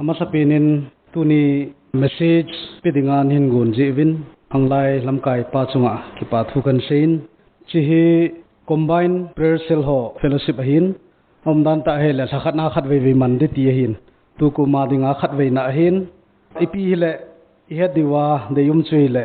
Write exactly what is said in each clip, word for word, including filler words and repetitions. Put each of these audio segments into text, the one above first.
Amasapen in tuni message pe dinga nahin gon jeh uvin, khanglai lamkai pa chunga kipa thu kahin seiyin, hiche hi Combined Prayer Cell ho fellowship ahin, aumdan tah hile lha khat na khatvei vei man ding ti ahin, tukum a dinga khatveina ahin, ipi hile ihet diuva deium chu hile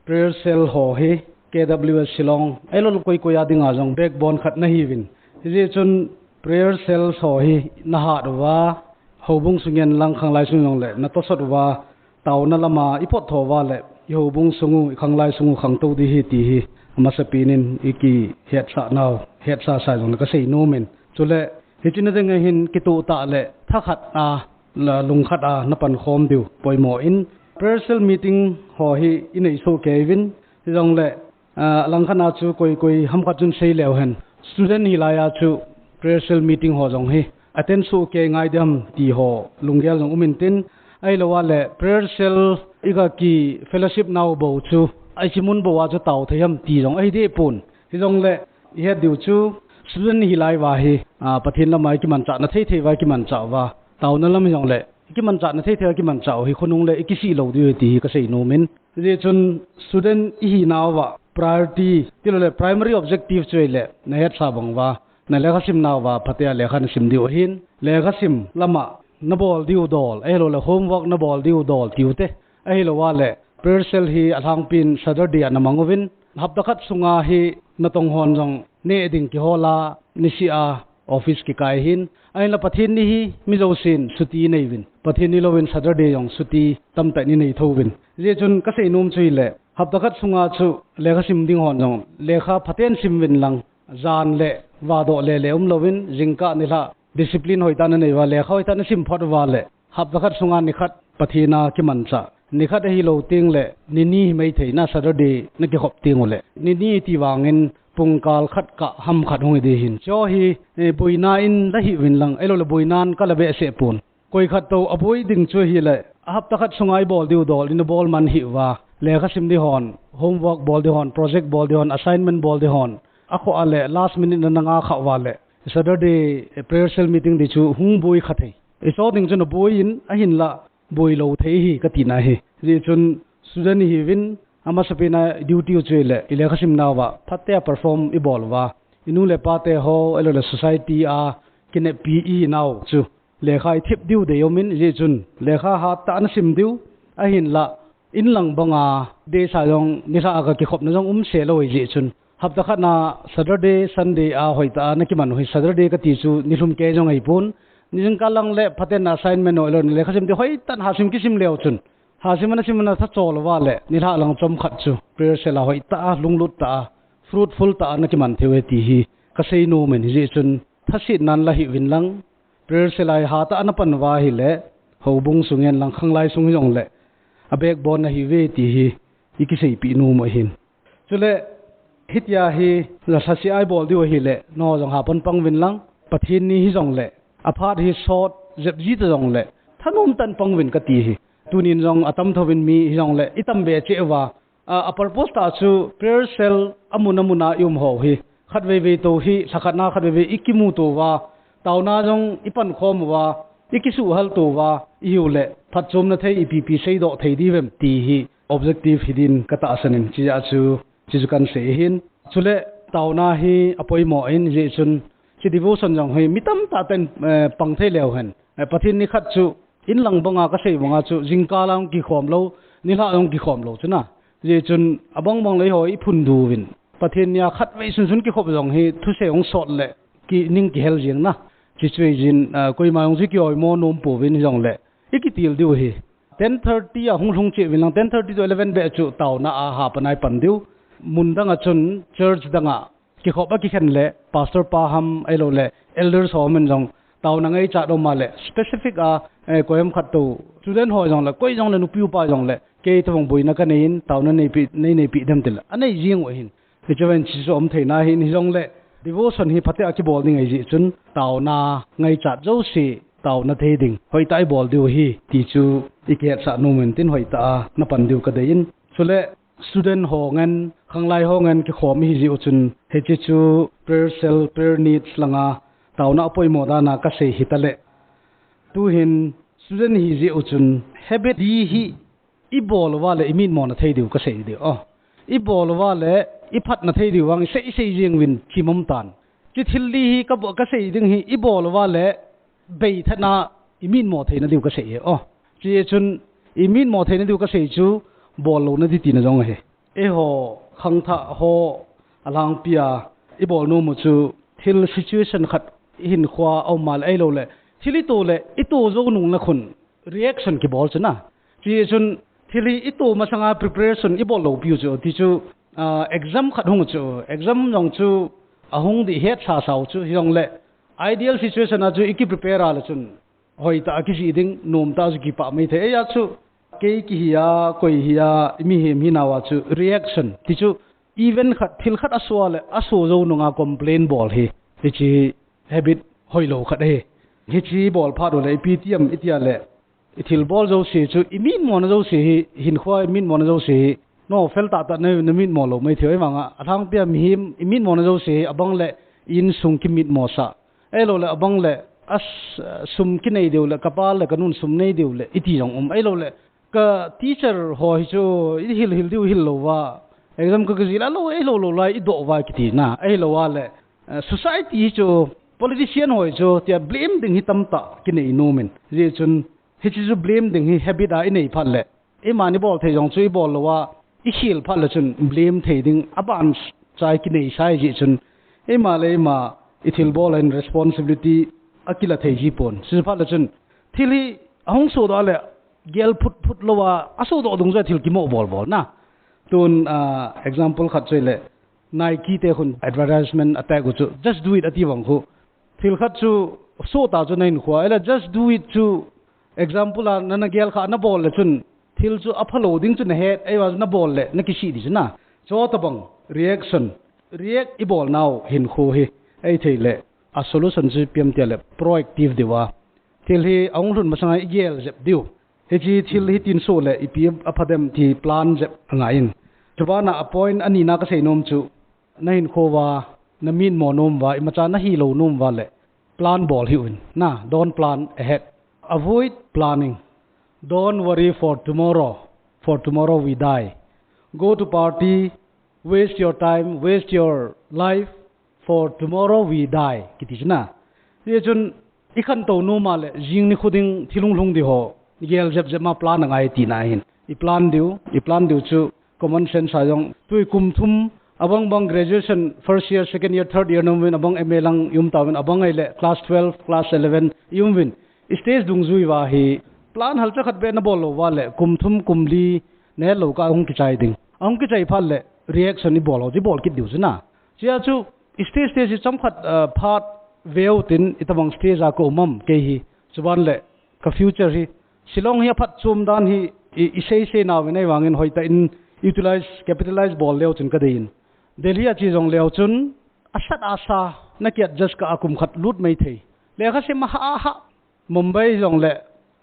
Prayer Cell ho hi K W S Shillong ahilouleh koi koi a dinga jong backbone khat nahiuvin. Hijeh chun Prayer Cell ho hi nahat uva, houbung sung in lang khanglai sung jongle natosot uva, taona lama ipot tho uva le, ihoubung sung u, ikhanglai sung u khangtou ding ahi ti hi amasapen in ikihetsah nau, hetsah sa jongle kasei nom in. Chule hiche na dinga hin kitoh tah le thakhat a, la lungkhat a napankhom diu poimo in, Prayer Cell meeting ho hi inei soh kei uvin, hijongle, ah, langkhat a chu koi koi ham khat chun sei leu hen, student hilai a chu Prayer Cell meeting ho jong hi attend soh kei ngai ding ham ti ho lunggel jong um intin, ahilou a le Prayer Cell iga ki fellowship nau bou chu hiche mun bou a chu tao thei ham ti jong ahi deh pon. Hijongle ihet diu chu student hilai uva hi, ah, Pathen lama ikimanchah na thei thei uva ikimanchah uva, taona lam hijongle ikimanchah na thei thei uva ikimanchah u hi khonung le ikisih lou diu ahi ti hi kasei nom in. Hijeh chun student ihinauva priority, tiloule primary objective chu ahile, nahetsah bang uva, nalekha simnauva phatea lekha nasim diu ahin, lekha sim lama nabol diu dol, ahiloule homework nabol diu dol tiu te, ahilou a le Prayer Cell hi alhangpin Saturday a namang uvin, hapta khat sunga hi natong hon jong neh ding kihol a, nisih a office kikai ahin, ahinla Pathen ni hi mi jousen chuti inei uvin, Pathen ni louvin Saturday jong chuti tamtah in inei thou uvin. Hijeh chun kasei nom chu ahile, hapta khat sunga chu lekha sim ding hon jong lekha phaten sim uvin lang, jan le vadoh le le um louvin, jingkah nilhah discipline hoitah nanei uva, lekha hoitah nasim phot uva le, hapta khat sunga nikhat Pathen a kimanchah, nikhat ahilou tengle nini himai thei na Saturday nakikhop tengule, nini ti vangin pungkal khat kah ham khat hung hi ding ahin. Hiche hi, eh, boina in la hih uvin lang, ahiloule boinan kala behseh pon. Koi khat toh aboi ding chu ahile, hapta khat sunga ibol diu dol in abol man hih uva, lekha sim ding hon, homework bol ding hon, project bol ding hon, assignment bol ding hon, akhoh a le last minute na nanga khah uva le, Saturday, eh, Prayer Cell meeting ding chu hung boi kha thei. Icho ding chun aboi in, ahinla boi lou thei ahi katina ahi. Hijeh chun student ihiuvin, amasapen a duty u chu ahile ilekha simnauva phatea perform ibol uva, inu le pate ho ahiloule society a kineppi ihinau chu lekha ithip diu deium in, hijeh chun lekha hattah a nasim diu, ahinla inlang banga deisah jong nilhah a ga kikhopna jong umse lou ahijeh chun, hapta khat na Saturday, Sunday a hoitah a nakiman u hi, Saturday kati chu nilhum kei jong ahipon, jingkah lang le phaten na assignment ho ahiloule lekha sim ding hoitah in hasim kisim leu chun, hasim a nasim a natha chol uva le nilhah lang chomkhat chu Prayer Cell a hoitah a, lunglut tah a, fruitful tah a nakiman thei u ahi ti hi kasei nom in. Hijeh chun thasetnan la hih uvin lang, Prayer Cell a hi hatah a napan uva ahile, houbung sung in lang khanglai sung hijongle a backbone nahiuve ti hi ikiseipeh nom u ahin. Chule hitia hi lha lhaseh a ibol diu ahile, nangho jong hapan pang uvin lang, Pathen ni hijongle, aphat hi sot jep ji ta jongle, thanom tah in pang uvin kati ahi. Tunin jong atam thouvin mi hijongle itam be cheh uva, a, a purpose tah chu Prayer Cell amun amun a ium ho hi, khatvei vei toh hi, lha khat na khatvei vei ikimuto uva, taona jong ipankhom uva, ikisuhhalto uva ihiu le, phatchomna thei ipi ipi seidoh thei diu vem ti hi objective hi din katahsan in, hichea chu, hiche chu kahin sei ahin. Chule taona hi apoimo in, hijeh chun hiche devotion jong hi mi tamtah ten, eh, pang thei leu hen, eh, Pathen ni khat chu inlang banga kasei banga chu jingkah a jong kikhom lou, nilhah a jong kikhom lou chu na. Hijeh chun abang bang le eiho iphun diu vin, Pathen nia khatvei sunsun kikhop jong hi thusei hung sot le kining kihel jeng na. Hiche chu ahijin, ah, koima jong chu kioimo nom pouvin, hijongle ikitil diu ahi. Ten thirty a hung lhung cheh uvin lang, ten thirty to eleven beh chu taona a hapan a ipan diu. Mun dang a chun church dang a kikhop a kikhen le, pastor pa ham ahiloule elders ho ham in jong taona ngaichat um a le, specific a, eh, koi ham khat toh, student ho jongle, koi jongle, nupi upa jongle, kei tobang boina kanei in, taona neipi, nei neipi dem tile anei jing u ahin. Hiche ven hiche chu um theina ahin, hijongle devotion hi phatea kibol ding ahijeh chun, taona ngaichat jouse taona thei ding hoitah a ibol diu ahi ti chu ikihetsah nom in tin, hoitah a napan diu kadei in. Chule student ho ngen, khanglai ho ngen kikhom ihijeh u chun, hiche chu Prayer Cell, Prayer Needs langa taona apoimo dan a kasei hitale, tuhin student hi jeh u chun habit di hi i bol uva le i mitmo na thei diu ka sei diu. Oh. I bol uva le i phat na thei diu vang i sei sei jing uvin chimam tan. Chi thil di hi ka bo-, ka sei ding hi i bol uva le bei thana i mitmo thei na diu ka sei e. Oh. Chi chun i mitmo thei na diu ka sei chu bol lo na di ti na jong he. Eiho khangthah ho alhangpia i bol nom u chu thil situation khat i hin khua a um mal ei lo le thil i to le i to zo nung na khun reaction kibol chu na. Chi chun thil hi i to masanga preparation i bol lo piu chu ti chu, ah, exam khat hung chu exam jong chu a hung di het sa sau chu hi jong le ideal situation a chu i ki prepare a le chun hoi ta a ki ji ding, nom ta chu ki pa mai the. Ei a chu kei ki hi a, koi hi a, i mi hem hi nau a chu reaction ti chu event khat, thil khat a sua le a sua zo nunga complain bol hi. Hi chi habit hoi lo khat ahi. Hi chi bol phat u le i P T M i tia le i thil bol zo si chu i mitmo na zo si hi, hin khua i mitmo na zo si hi. No, fel ta ta na, na mitmo lo mai thei vang a. A thang pia mi him i mitmo na zo si hi, a bang le in sung ki mitmo sa. Ei lo le a bang le a s-, sum ki nei diu le, ka pa le ka nun sum nei diu le, i ti jong um. Ei lo le ka teacher ho hi chu i hil hil diu hil lo va. Exam ka ka zil a lo, ei lo lo lai i do va ki ti na. Ei lo va le, eh, society hi chu politician ho hi chu tia blame ding hi tam ta ki nei nom in. Ji chun hi chu blame ding hi habit a i nei phat le. Eima ni bol thei jong chu i bol lo a, i khel phat le chun blame thei ding a ban chai ki nei sai ji chun. Eima le eima i thil bol a in responsibility a kila thei ji pon. Chu phat le chun thil hi a hung so do le gel phut phut lo a, a so do dung ja thil ki mo bol bol na. Tun, ah, example khat chu le Nike te khun advertisement a tag u chu, "Just do it," a ti vang khu. Thil khat chu so ta chu na in khua, ei le, "Just do it," chu example a na, na gel kha na bol le chun, thil chu a pha lo ding chu na het, ei va na bol le, na ki si di chu na. Cho ta bang, reaction, react i bol nau hin khu hi, ei thei le, a solution chu piam tia le, proactive diu a. Thil hi a hung lhun masanga i gel jep diu. Hi chi thil hi tin so le, i pi a pha dem ti plan jep a ngai in. Chu bana a point a ni na ka sei nom chu, na hin khua, na mitmo nom va, i macha na hi lo nom va le, plan bol hi u in. Na, don't plan ahead. Avoid planning. Don't worry for tomorrow. For tomorrow we die. Go to party, waste your time, waste your life. For tomorrow we die. Ki ti chu na. Hi chun, i khan to nom a le, jing ni khu ding thil hung lhung di ho, gel jep jep ma plan a ngai ti na hin. I plan diu, i plan diu chu common sense a jong. Tui kum thum, a bang bang graduation, first year, second year, third year na um vin, a bang M A lang i um ta vin, a bang ei le class twelve, class eleven i um vin. Stage dungjui va hi, plan hal cha khat be na bol lo va le, kum thum, kum li, na het lo ka hung ki chai ding. A hung ki chai phat le, reaction i bol ho, i bol kit diu chu na. Chia chu, stage stage hi chomkhat, ah, phat veu tin i tabang stage a ka um am kei hi. Chuban le ka future hi. Shillong hi a phat chom dan hi i, i sei sei nau vin ei vangin hoi ta in utilize, capitalize bol leu chun ka dei in. Delhi a chi jong leu chun a sat a sa na ki adjust ka a kum khat lut mai thei. Lekha sim a ha ha Mumbai jong le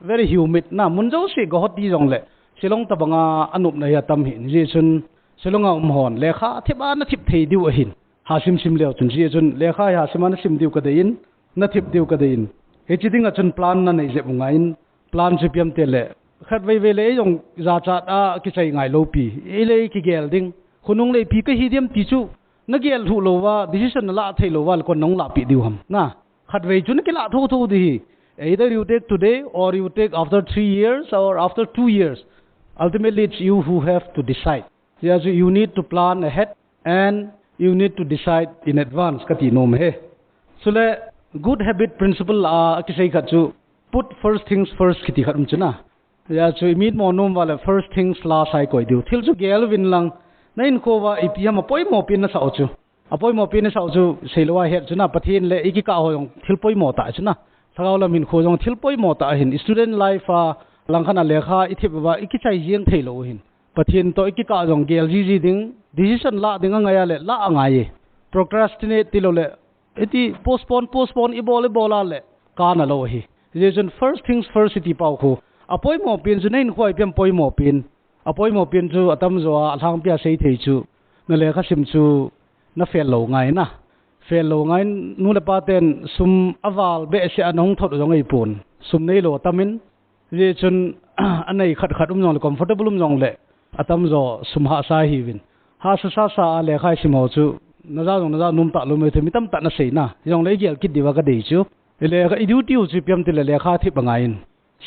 very humid na, mun jouse ka hot di jong le Shillong tabanga a nopna hi a tam hi. Ji chun Shillong a um hon lekha thip a na thip thei diu ahin. Ha sim sim leu chun ji chun lekha ha sim a na sim diu ka dei in, na thip diu ka dei in. Hi chi ding a chun plan na nei jep u ngai in, plan chu piam te le. Khat vei vei le ei jong ja cha a ki chai ngai lo pi. Ei le ki gel ding. Khonung le pi ka hi diam ti chu na gel thu lo va, decision na la thei lo va, le kon nong la pi diu ham. Na. Khat vei chu na ki la tho tho di hi. Either you take today or you take after three years or after two years. Ultimately, it's you who have to decide. Yeah, so you need to plan ahead and you need to decide in advance, ka ti nom he. So le, good habit principle a, a ki sei khat chu, put first things first ki ti khat um chu na. Ya chu i mitmo nom va le first things last a i koi diu. Thil chu gel vin lang. Na in kho va i pi ham a poimo pi na sa u chu. A poimo pi na sa u chu sei lo a het chu na Pathen le i ki ka ho jong thil poimo ta chu na. Lhagao lam hin kho jong thil poimo ta hin student life a lang khan a lekha i thip va i ki chai jeng thei lo hin. Pathen to i ki ka jong gel ji ji ding, decision la ding a ngai a le la a ngai e. Procrastinate ti lo le Iti postpone, postpone, i bol, i bol a le, ka na lo hi. Hi chun first things first iti pau khu. A poimo pen chu na in kho a i piam poimo pen. A poimo pen chu a tam jo a, a lhang pia sei thei chu. Na lekha sim chu na fail lo ngai na. Fail lo ngai nu le pa ten sum a val behseh a na hung thot jong ei pon. Sum nei lo a tam in. Hijeh chun anei khat khat um jongle, comfortable um jongle, atamjo sum hahsa ahiuvin. Hahsa sasa a lekha isim ho chu, naja jong naja nom talou me thei, mi tamtah in asei na. Hijongle igel kit diuva kadei chu, ilekha i duty u chu ipi ham itile lekha thip angaiyin.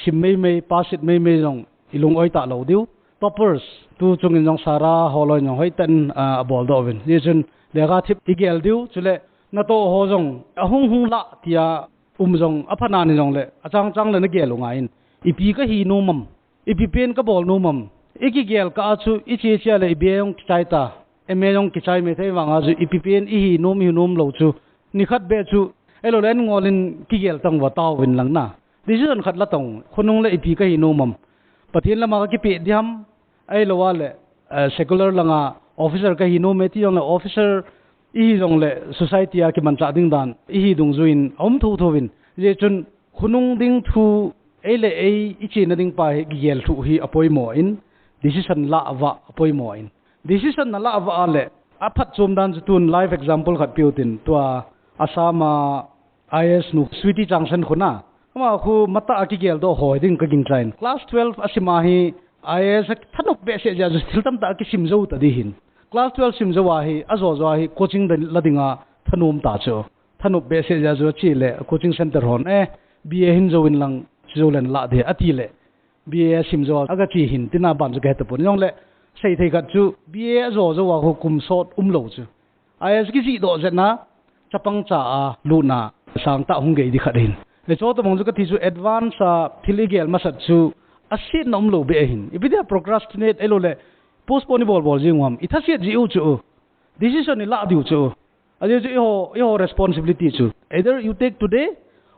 Sim meimei, pass it meimei jong ilung oi talou diu. Toppers, tu chungin jong Sara holoi jong hoitah in, ah, abol doh uvin. Hijeh chun lekha thip igel diu, chule natoh ho jong ahung hung lah tia um jong apha nan hijongle, achang chang le nagel u ngaiyin. Ipi kahi nom am, ipi pen kabol nom am. Ikigel kah a chu iche che le i B A jong kichai ta, M A jong kichai mai thei vang a chu ipi pen ihi nom ihi nom lou chu, nikhat beh chu, ahiloule an ngol in kigel tang uva taovin lang na. Decision khat la tang, khonung le ipi kahi nom am, Pathen lama kakipeh diham, ahilou a le, eh, secular langa officer kahi nom e ti jongle, officer ihi jongle society a kimanchah ding dan ihi dungjuiyin aum thotho uvin. Hijeh chun khonung ding thu, ei le ei ichena ding pa hi kigel lhuh hi apoimo in, decision lah uva apoimo in. Decision nalah uva ahile, aphatchom dan chu tun live example khat peu tin, tua Assam a I A S nu Sweety Changsan khu na. Ama khu matah a kigel doh ho hiding kagingchan. Class twelve asim a hi I A S a thanop behseh jeh a chu thil tamtah akisim jou ta ding ahin. Class twelve sim jou a hi, ajo jo a hi coaching la dinga thanom ta chu. Thanop behseh jeh a chu ache le coaching center hon, eh, B A hin jouvin lang, chujou le nalah ding atile, B A asim jou a agache hin tina ban chu kahe tapon. Hijongle, seithei khat chu B A ajo jou a khu kum sot umlou chu, I A S kijih doh jeh a, chapang cha a lutna sangtah hung gei ding khat ahin. Hiche tobang chu kati chu advance a thil igel masat chu asetna umlou beh ahin. Ipi dia procrastinate ahiloule postpone ibol bol jing u ham, ithaset jeh u chu, decision ilah diu chu. Ajeh chu eiho, eiho responsibility chu, either you take today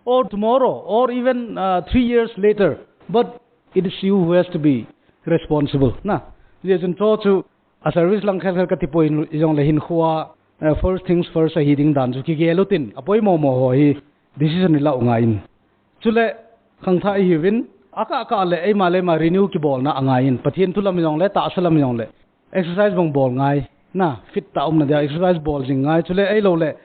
or tomorrow or even, uh, three years later, but it is you who has to be responsible na. Ajeh chun chu chu a service lang khel khel kati poi, hijongle hinkhoa, uh, first things first ahi ding dan chu kigel utin, apoimo mo ho hi decision ilah u ngaiyin. Chule khangthah ihiuvin, akah kah le eima le eima renew kibolna angaiyin, Pathen thu lam hijongle, tahsa lam hijongle, exercise bang bol ngai, na, fit tah umna dia exercise bol jing ngai. Chule ahiloule,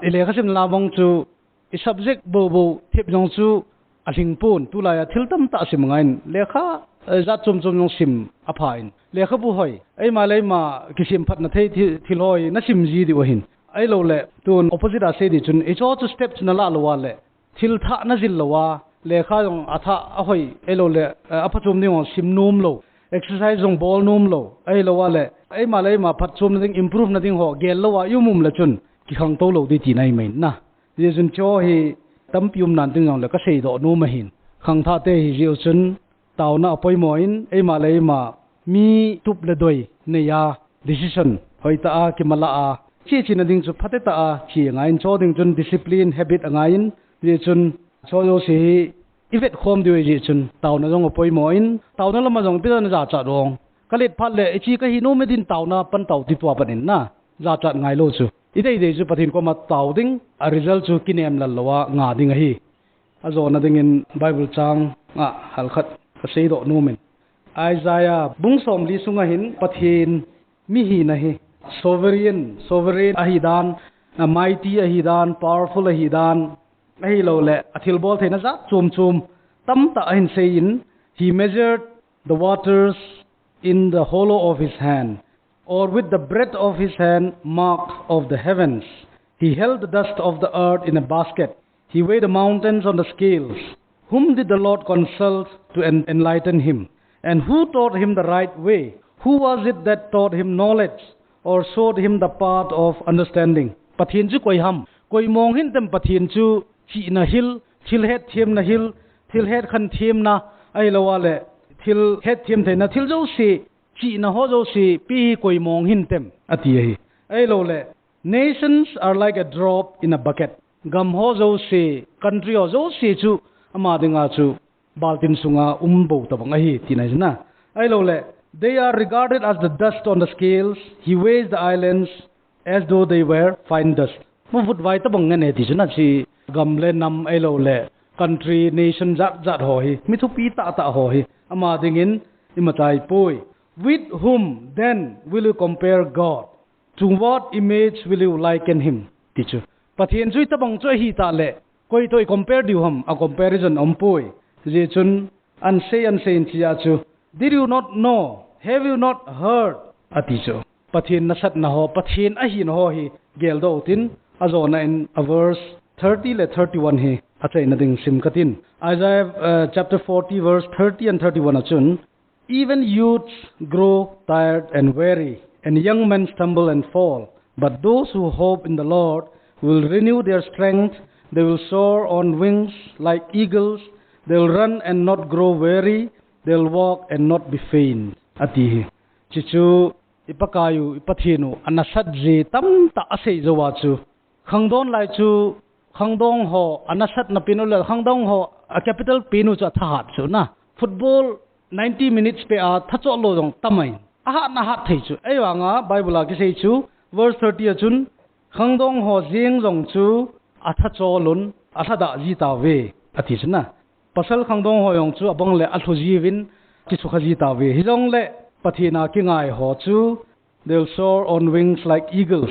ilekha simna la bang chu, i subject bou bou thip jong chu alhing pon, tulai a thil tamtah sim angaiyin, lekha, eh, jat chom chom jong sim aphan, lekhabu hoi, eima le eima kisim phatna thei thi-, thil hoi nasim ji diu ahin. Ahiloule tun opposite a sei ding chun, hiche chu step chu nalah lou a le, thil thah najil lou a, lekha jong athah ahoi, ahiloule, eh, aphachom ding jong sim nom lou, exercise jong bol nom lou, ahilou a le, eima le eima phatchomna ding, improve na ding ho gel lou a i um um le chun, kikhangtou lou ding tina ahi mai na. Hijeh chun chu hi tampi um nan ding jongle kasei doh nom ahin. Khangthah te hijeh u chun, taona apoimo in, eima le eima mi tup le doi nei a, decision hoitah a kimalah a, che chena ding chu phatetah a che angaiyin, chu ding chun discipline, habit angaiyin. Hijeh chun chu jouse hi ivetkhom diu ahijeh chun, taona jong apoimo in, taona lama jong ipi dan jachat u ham, kalet phat le iche kahi nom e tin taona pan tao ti tua pan in na, jachat ngailou chu, idei dei chu Pathen koma tao ding, a result chu kinem lal lou a nga ding ahi. Ajona dingin Bible chang a halkhat kasei doh nom in. Isaiah bung somli sunga hin Pathen mi hina hi sovereign, sovereign ahi dan, a mighty ahi dan, powerful ahi dan, ahiloule athilbol theina jat chom chom tamtah ahin seiyin, he measured the waters in the hollow of his hand, or with the breadth of his hand, mark of the heavens. He held the dust of the earth in a basket. He weighed the mountains on the scales. Whom did the Lord consult to en-, enlighten him? And who taught him the right way? Who was it that taught him knowledge or showed him the path of understanding? Pathen chu koi ham? Koi mong hintem Pathen chu chihna hil, thil hetthemna hil, thil hetkhen themna, ahilou a le, thil hetthem theina, thil jouse, chihna ho jouse pe hi koi mong hintem, ati ahi. Ahiloule, nations are like a drop in a bucket. Gam ho jouse, country ho jouse chu ama dinga chu baltin sunga um bou tabang ahi, tina ahi na. Ahiloule, they are regarded as the dust on the scales. He weighs the islands as though they were fine dust. Mavut vai tabang ngen e ti chu na, hiche gam le nam ahiloule country, nation jat jat ho hi, mi thupi tah tah ho hi, ama dingin imacha ahipoi. With whom then will you compare God? To what image will you liken him? Ti chu. Pathen chu itobang chu ahitah le, koi toh i compare diu ham, a comparison aumpoi. Hijeh chun, Ansei, ansei in chia chu, "Did you not know? Have you not heard?" ati chu. Pathen nasatna ho, Pathen ahina ho hi geldoh utin, ajona in a verse thirty le thirty-one hi achaina ding sim katin. Isaiah, uh, chapter forty, verse thirty and thirty-one a chun, "Even youths grow tired and weary, and young men stumble and fall. But those who hope in the Lord will renew their strength. They will soar on wings like eagles. They will run and not grow weary. They will walk and not be faint," ati hi. Chuchu i Pakai u, i Pathen u, anasat ji tamtah asei jou a chu, khangdong lai chu, khangdong ho anasatna pen u le khangdong ho a capital pen u chu athahat chu na. Football ninety minutes pe a thachoh lou jong tamai. Ahatna hat thei chu. Ahivanga Bible a kisei chu, verse thirty a chun, "Khangdong ho jeng jong chu athachoh lun, alhadah ji tauve," ati chu na. Pasal khangdong ho jong chu abang le alhu jiuvin, kisukha ji tauve. Hijongle Pathen a kingai ho chu, "They'll soar on wings like eagles.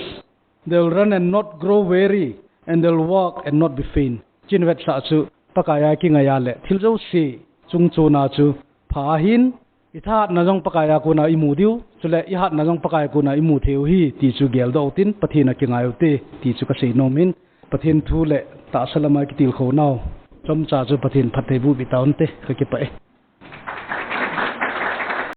They'll run and not grow weary, and they'll walk and not be faint." Chun vetsah chu, Pakai a kingai a le thil jouse chungchon a chu pha ahin, i thahatna jong Pakai a kona imu diu, chule i hatna jong Pakai a kona imu thei u hi, ti chu geldoh utin, Pathen a kingai ute, ti chu kasei nom in, Pathen thu le tahsa lama kitilkhou nau chomcha chu Pathen phattheiboh pi tauvinte, kakipah e.